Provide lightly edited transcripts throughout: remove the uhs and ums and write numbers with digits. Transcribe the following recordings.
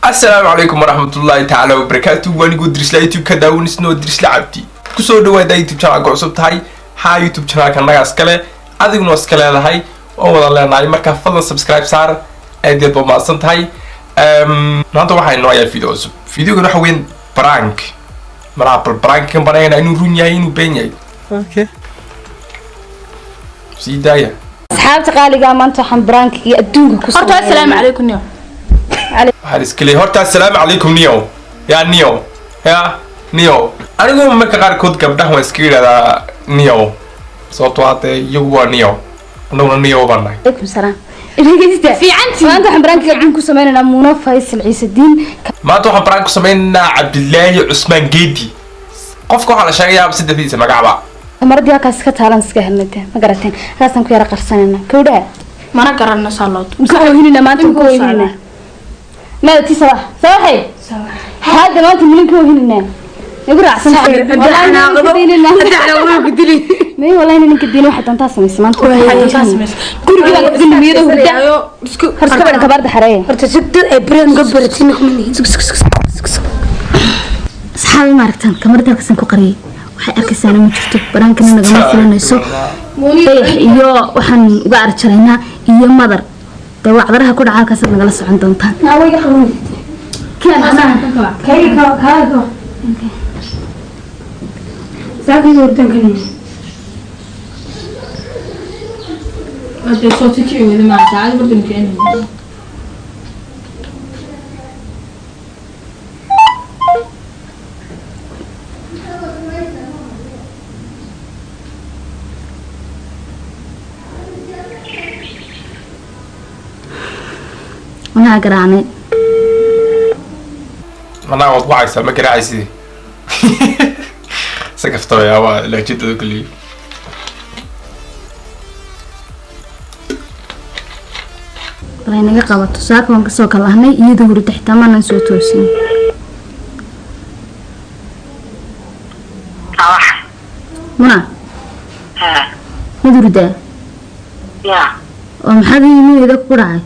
Asalaamu calaykum waraxmatullaahi tacaala wabarakaatu. Waanigu Dirisla YouTube ka daawanisnoo Dirisla Cabdi. Kusoo dhawaada YouTube channelka cusub tahay. Haa, YouTube channelka annagaa iskale, adiguna iska leedahay, waan wada leenahay. Marka fadlan subscribe saar, aad iyo aad baa mahadsan tahay. Maanta waxaa inoo ayaa video cusub. Videogan waxa weyn prank malaha. Bal prank-kan banayna inuu run yahay, inuu been yahay. Okay. Sii daaya. Asxaabta qaaliga, maanta waxaan prank-gii adduunka ku Horta assalaamu calaykum niyo. Waxaan iska leeyahay horta assalaamu calaykum niyo, yaa niyo, ya niyo. Anigu marka qaarkood gabdhaha waan iska yidhahdaa niyo, sababtoo hadee iyagu waa niyo, annaguna niyo baan nahay. Calaykum salaam. Dhegeysta. Fiicantii. Maanta waxaan prank-gii adduunka ku sameynaynaa Muuna Faysal Ciisediin. Maanta waxaan prank ku sameynaynaa Cabdilaahi Cusmaan Geedi. Qofka waxaa la sheegayaa saddexdiisa magacba. Kamaradii halkaas ka taalan iska helnay, ma garateen? Halkaasaan ku yara qarsanayna kowdhaha. Mana garanno saa loo Musu oohinina maanta, ku oohinina maada ti sabax sabaxay hadda maanta milin ku oohinina igu raacsan. May wallahi ninka diin waxay doontaa samaysa maanta. Gurigii baan kaga nimiyada hurda hor iska badan kabaarda xareeya. Horta si dad ay brand ga baratin kuma nihin. Asxaabi, ma aragtaan kamarada halkaasaan ku qariyay? Waxay arkaysaana ma jirto. Prank-kana nagama filanayso. Dayax iyo waxaan uga arjaraynaa iyo madar dee wacdaraha ku dhaca halkaasaad nagala socon doontaan. Keen anaa. Kayga kaaga saakayga hurdan kan. Hadee soo kici weyda maa saacad bardan keenay. Anaa garaacnay. Anaa waad wacaysaa, ma garaacaysid. Si kaftabayaa waa lahjadooda kulliyi. Bal ay naga qabato. Saaka waan kasoo kalahnay iyadoo hurda, xitaa maanan soo toosin. Muna, mid hurdaa oo maxaad yimid ku dhacay?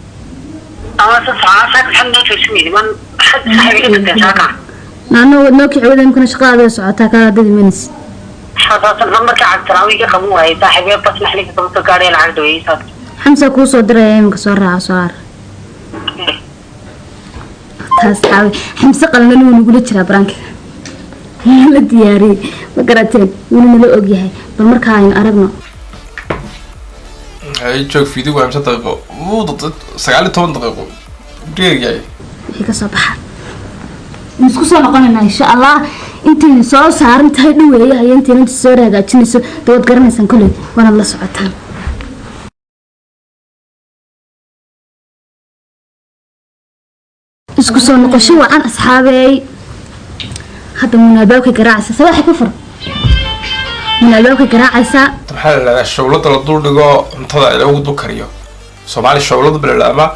Naano waad noo kici wada imkana, shaqadaada socotaa kaa dad imanaysa. Xamsa kuu soo diraya iminka, soo raaca, soo ar taas xaawi. Xamse qalnan wuu nagula jiraa prank-iga la diyaariyey, ma garateen? Wuuna nala ogyahay. Bal markaa aynu aragno. Hay joog, video waa imse daqiiqo? Wuu 19 daqiiqo dheer yahay. Wixii kasoo baxa isku soo noqonaynaa insha Allah. Intaynu soo saaran tahay dhaweeyaha iyo intaynu inta soo hagaajinayso dee waad garanaysaan kolley, waanaad la socotaan. Isku soo noqosho wacan, asxaabeey. Hadda muuna albaabka garaacaysa. Sabaxi ku fur. Muuna albaabka garaacaysaa. Maxaa la dhahdaa shawlada la dul dhigo cuntada lagu dul kariyo? Soomaali shawlada ba la dhahdaa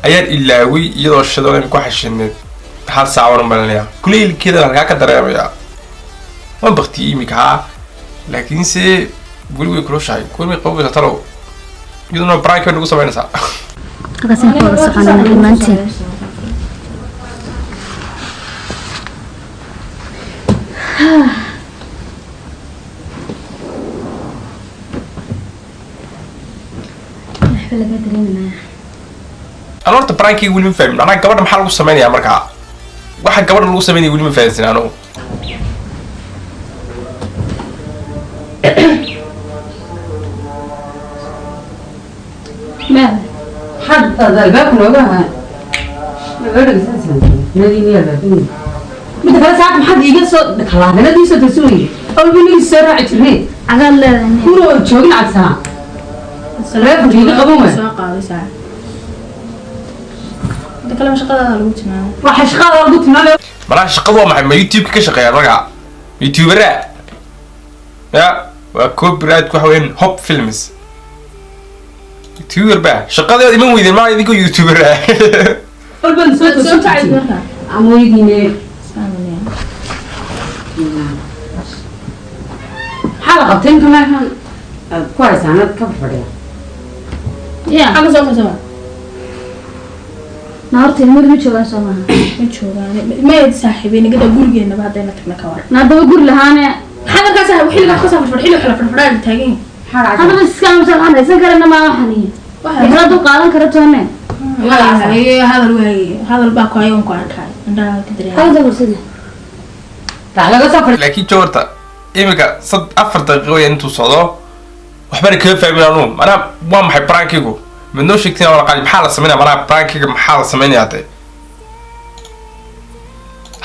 ayaan ilaaway. Iyadoo shadoo imika waxay shineed hal saac waan umalinayaa. Kuleylkeeda halkaa ka dareemayaa, waan baktiyey imika. Haa, laakiinse weli way kulushahay. Kuwani way qabobaysaa talow. Iyaduna prank bay nagu samaynaysaa. Halkaasaan ku wada soconayna dhammaanteen. Waxba laga dareemanaya. Ana horta prank-iga weli ma fahmin. Anaa gabadha maxaa lagu samaynayaa? Markaa waxa gabadha lagu samaynaya weli ma fahansin anugu. Maxaad aad albaabka nooga ahaa? Nadiini albaabka. Midda kale, saaka maxaad iiga soo kalaanadii soo toosin weyday? Awalba inagii soo raaci jirnay. Cagaad leedahay. Kuna oo joogin cadsanaa. Taleefanka iiga qaban waay. Soo qaaday saac. Inta kale ma shaqadaada lagu tilmaamay. Waxa shaqada lagu tilmaamay. Malaha shaqadu waa maxay? Ma YouTube ka shaqeeyaan markaa YouTubera? Ya waa copyright, waxa weeyaan Hop Films. YouTuber ba shaqadeed iman weydeen maa idinkoo YouTuber ah? Awalba soo Soo toosin kacay jirtay. Markaa. Ama weydiine. Maxaa la qabtay inta meeshan aad ku haysaan aad ka fadhiya? Ya. Xagga soo farsama. Naarta ilmuhu ma joogaan soo maaha. Ma joogaan. Ma saaxiibay nagada gurigeena ba hadayna tagna ka war. Naadaba guri lahaane. Maxaa markaas xilliga ka soo fadhiyo xilli kala fadhiyo taagan. Hadaba iska aamusan waxaan haysan karana ma waxani. Waxa dul qaadan kara toone. Waa hadal waay hadal baa ku hayo ku arkay. Indhaha ka dareemay. Hawda fursada. Laga soo fadhiyo. Laakiin joorta imika 4 daqiiqo intuu socdo waxbana kaga fahmin anu. Manaa waa maxay prankigu? Mid noo sheegteen wala qaali maxaa la sameynaya? Manaa prankiga maxaa la sameynaya hadee?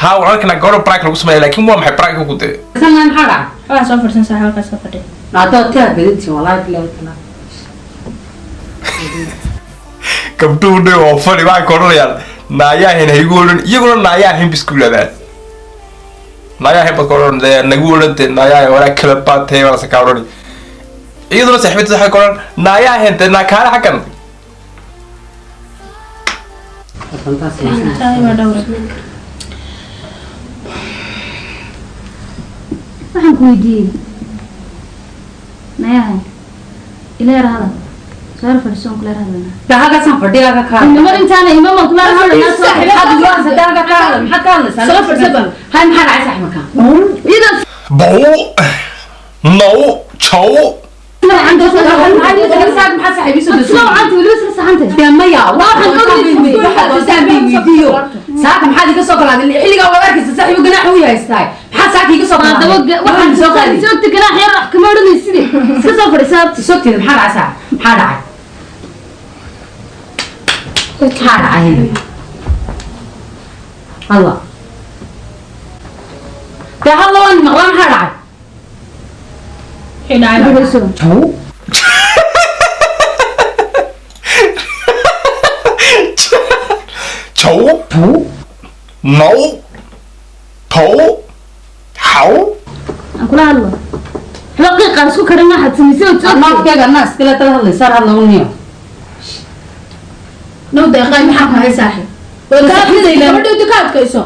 Haa waan arkaynaa gabadha prank lagu sameeya, laakiin waa maxay prankigu dee? Sanaan maxaa dhacay? Waa soo fadhisan saaxiib halkaas ka fadhiyo. Naadoo taa bedintii wallahi billahi taala. Gabdhuhu dhay waa fadhi waxay ku odhanayaan naayaahin ha igu odhan, iyaguna naayaahin ba isku yidhahdaan. Naayaahin baad ku odhan dee nagu odhan dee naayaahin walaa kala baatay walaa sakaa odhani. Iyaduna saaxiibada waxay ku odhan naayaahin dee naa kaale xaggan. Tahay waa dhowr. Waxaan ku weydiiyey. Nayahay. Ilaa hadal. Soo fadhiiso kula hadalna. Taa halkaasaan fadhiyaa ka kaal. Nimar intaana imaam kula hadalna. Maxaad ugu hadlaysaa ka kaal? Maxaad ka hadlaysaa? Soo fadhiso bal. Hay maxaa dhacay saaxiibka? Idan Bow no chow. Maxaad saaxiib isu soo cad weli isla saxantay. Dee maya, waxaan weydiiyo. Saaka maxaad iga soo galaaday? Xilligaa waa arkaysa saaxiib ganaax uu haystaa. Maxaad saaka iga soo galaaday? Haddaba waxaan soo qaaday. soo ganaax yar wax kama odhanaysid. Iska soo fadhiisaa. Soo tiri maxaa dhacay saaxiib? Maxaa dhacay? Maxaa dhacay? Allah. Dee hadla waan maqlaa maxaa dhacay? Wixii dhacay baa dhacay. Jow. Chow Jow. no tow how. Aan kula hadlo. Waxba qiiqaan isku karin waxaad samaysay oo soo Naafkaaga naas kala tala hadlaysaa hadla uniyo. Now deeqay maxaa ku hay saaxiib? Waa ka hadlaysaa gabadha ka adkayso.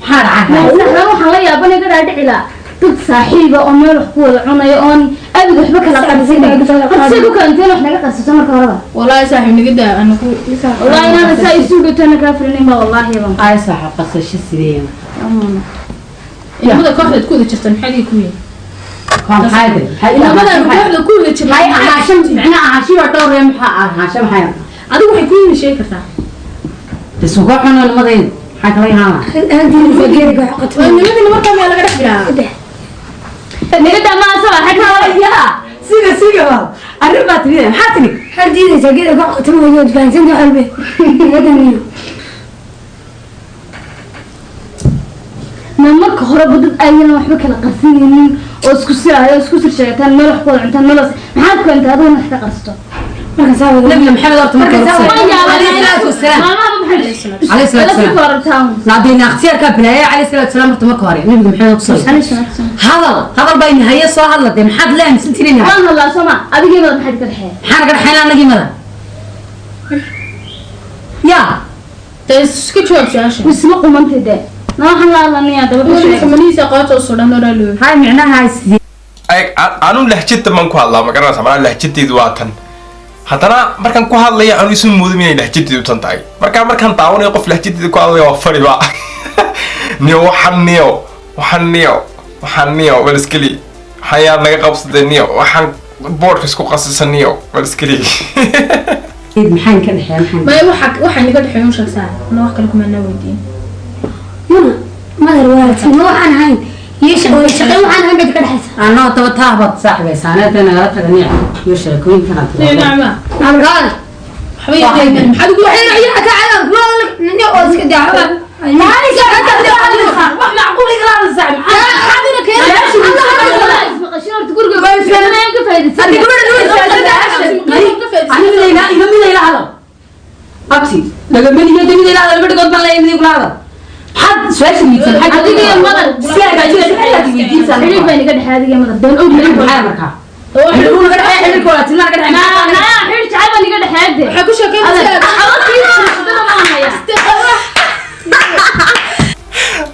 Maxaa dhacay? Saxda waxaan la yaabanay ka dhaadhici lahaa dad saaxiiba oo meel wax ku wada cunaya oon aad waxba kala qarsanay. Horta say ku kalanteen wax naga qarsato marka horeba. Wallahi saaxiib naga daa anagu. Wallahi inaana saa isu dhowtana kaa firinayn baa wallaahi baan. Ay saaxiib qasasho sidee? Ilmada kooxda ku wada jirta maxay ku yihiin? Waa maxay tahay? Maxay Ilmada kooxda ku wada jirta. Hay ahaasho micnaha ahaasho waa dhowr ee maxaa ahaasho maxay? Adigu waxay ku yihiin sheegi kartaa. Isugu cuno nimadeen. Maxaa kala yahaa? Aantii geeriga wax Waa qatay. nimadii markaa meel laga dhex bilaabo. Naga daa ma soo xag Ya, siga siga waa. Arrin baa tiri maxaa tiri? Maxaad diidaysaa geeriga wax qatay way fahansan tahay qalbi. Wadaniyo. Ma marka horeba dad ayana waxba kala qarsanaynin oo isku siraayo isku sir sheegtaan meel wax ku wada cuntaan meel maxaad ku inta adigu wax ka qarsato. Marka saa wada. Nabi Maxamed horta marka Marka hore. Ma yaabaa Alayhi salaatu wassalaam. Maalmaha maxay Alayhi salaatu wassalaam. wassalaam. Nabiina ikhtiyaarka bilaayay alayhi salaatu wassalaam horta marka hore Nabi Maxamed ku soo. Alayhi salaatu wassalaam. Hadal hadal baa in haya soo hadlatay maxaad leeyahay tirin. Waan hadlaa soo ma adigii baad maxaad ka dhaxay. Maxaan ka dhaxaynaa anagii mada? Ya. Dee iska jawaab su-aasha. Misma qumantay dee. Na waxaan la hadlanayaa daba Weli xumanihiisa qoorta u sudan oo dhalo. Hay micnaha sidee? Ay anu lahjada man ku hadlaa ma garanaysaa manaa lahjadeedu waa tan. Haddana markaan ku hadlaya anu isu moodo inay lahjadeedu tan tahay. Marka markaan daawanayo qof lahjadeedu ku hadlaya waa fadhi ba. Niyo waxaan niyo waxaan niyo waxaan niyo bal iskali. Waxaan yaa naga qabsaday niyo waxaan boodhka isku qasisa niyo bal iskali. Maxaan ka dhaxaynaa maxaan? Ma waxa waxa naga dhaxeeyo u sheeg saaxiib. Ana wax kale kuma naa weydiin. Muna madar waa ma waxaan ahayn. Iyo shaqo shaqo waxaan ahayn bad ka dhaxaysa. Anoo taba taabad saaxiibay saanada nagala taganay iyo sheekooyinkan aad Nee nacma. Nacam. Waxba yeelin. Maxaad ugu Waxay ka caadan kuma nin oo iska daawa. Maxay ka hadlaysaa? Wax macquul igala hadlaysaa. Maxaadina keenay. Maqashin horta guriga ka faa'iidaysan. Hadii gabadha loo aniga ila mid ila hadal. Abti, laga mid iyo mid ila hadal gabadha baan leeyahay mid igula hadal. Maxaad su'aasha weydiisan? Adiga iyo madar. Si ay baa su'aasha weydiisan. Xiriir baa inaga dhexeeya adiga iyo madar. Doon og Xiriir maxaa markaa? Xiriir naga dhexeeya xiriirka waa tinaa naga dhexeeya. Naa xiriir jacayl baa inaga dhexeeya dee. Waxay ku sheekeynaysaa.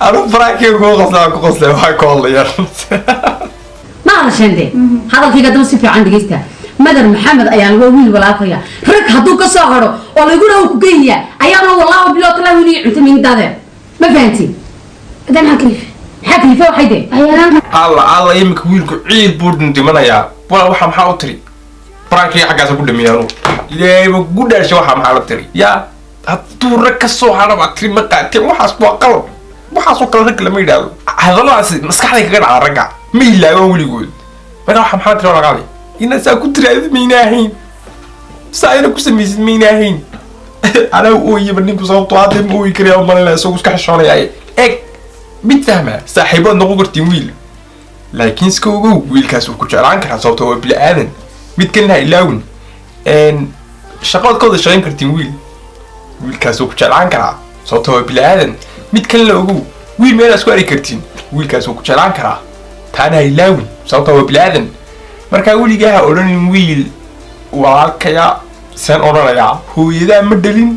Anu prankiga ku qoslaa ku qoslay waxaa ku hadlayaan. Ma hadasheen dee. Hadalkayga daba si fiican dhegeysta. Madar Maxamed ayaan waa wiil walaalkaya. Rag Rag hadduu ka soo haro oo lagu dhawo ku geeyaa, ayaana wallaahi bilaa talaa inuu cunto mindaade. Ma fahanti? Haddana maxaa kalifa? Maxaa kalifa waxay dee? Waxyaalahan. Alla alla, iminka wiilku ciil buu dhimanayaa. Wala waxa maxaa u tiri? Prank-kii xaggaasa ku dhameeyay anugu. Ilaahay ba ku dhaashay, waxa maxaa la tiri? Yaa hadduu rag ka soo hara baa tiri, ma qaateen. Waxaas waa qalab, waxaasoo kale rag lama yidhaahdo. Hadalladaasi maskaxday kaga dhaca, ragga ma ilaawaan weligood. Marka waxa maxaa tiri? Waa laqaaday inaad saa ku tiraahdo, mayna ahayn saa ina ku samaysid, mayna ahayn. Anaa ooyaba ninku, sababtoo hadda ma ooyi karaya umalinaya, isagoo iska xishoonaya. Eg, mid fahma, saaxiibood noqon kartiin wiil, laakiin iska ogow, wiilkaas wuu ku jeclaan karaa, sababtoo waa bini aadan. Mid kalena ha ilaawin, shaqaad ka wada shaqayn kartiin wiil, wiilkaas wuu ku jeclaan karaa, sababtoo waa bini aadan. Mid kalena ogow, wiil meel isku arki kartiin, wiilkaas wuu ku jeclaan karaa, taana ha ilaawin, sababtoo waa bini aadan. Markaa weligaa ha odhanin wiil walaalkaya. Seen odhanayaa? Hooyadaa ma dhalin,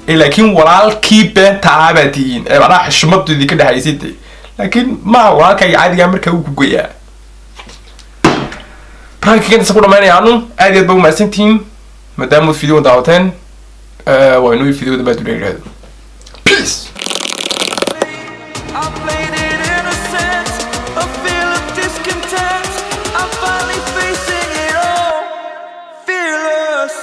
laakiin walaalkii beenta ah baa tihiin ee macnaha xushmadu idinka dhexaysay dee, laakiin maaha walaalkayga caadigaa. Markaa wuu ku goyaa. Prank-iga intaas ku dhamaynaya. Anu aad iyo aad ba umahadsantihiin maadaama video daawateen. Waa inuu video dambe aduna yidhahdo. Peace. I played it innocent, a feel of discontent. I'm finally facing it all, fearless.